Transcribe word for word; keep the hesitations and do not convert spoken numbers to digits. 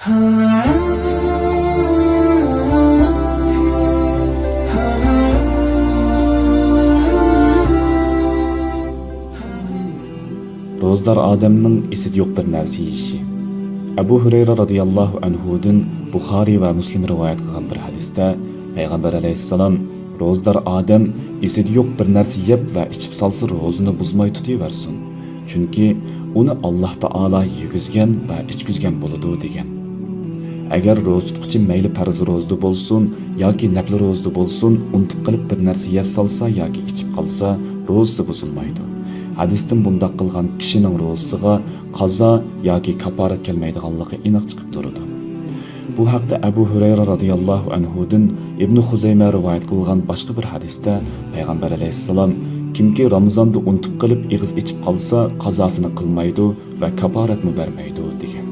روزىدار ئادەمنىڭ ئېسىدە يوق بىر نەرسە يېيىشى. ئەبۇ ھۇرەيرە رازىياللاھۇ ئەنھۇدىن بۇخارىي ۋە مۇسلىم رىۋايەت قىلغان بىر ھەدىستە پەيغەمبەر ئەلەيھىسسالام، روزىدار ئادەم ئېسىدە يوق بىر نەرسە يەپ ۋە ئىچىپ سالسا روزىنى بۇزماي تۇتۇۋەرسۇن. چۈنكى ئۇنى ئاللاھ تائالا يېگۈزگەن ۋە ئىچكۈزگەن بولىدۇ، دېگەن. ئەگەر روزا تۇتقۇچى مەيلى پەرز روزىدا بولسۇن ياكى نەپلى روزىدا بولسۇن، ئۇنتۇپ قېلىپ بىر نەرسە يەپ سالسا ياكى ئىچىپ قالسا، روزىسى بۇزۇلمايدۇ. ھەدىستىن بۇنداق قىلغان كىشىنىڭ روزىسىغا قازا ياكى كاپپارەت كەلمەيدىغانلىقى ئېنىق چىقىپ تۇرىدۇ. بۇ ھەقتە ئەبۇ ھۇرەيرە رازىياللاھۇ ئەنھۇدىن ئىبنى خۇزەيمە رىۋايەت قىلغان باشقا بىر ھەدىستە پەيغەمبەر ئەلەيھىسسالام، كىمكى رامىزاندا ئۇنتۇپ قېلىپ ئېغىز ئېچىپ قالسا، قازاسىنى قىلمايدۇ ۋە كاپپارەتمۇ بەرمەيدۇ، دېگەن.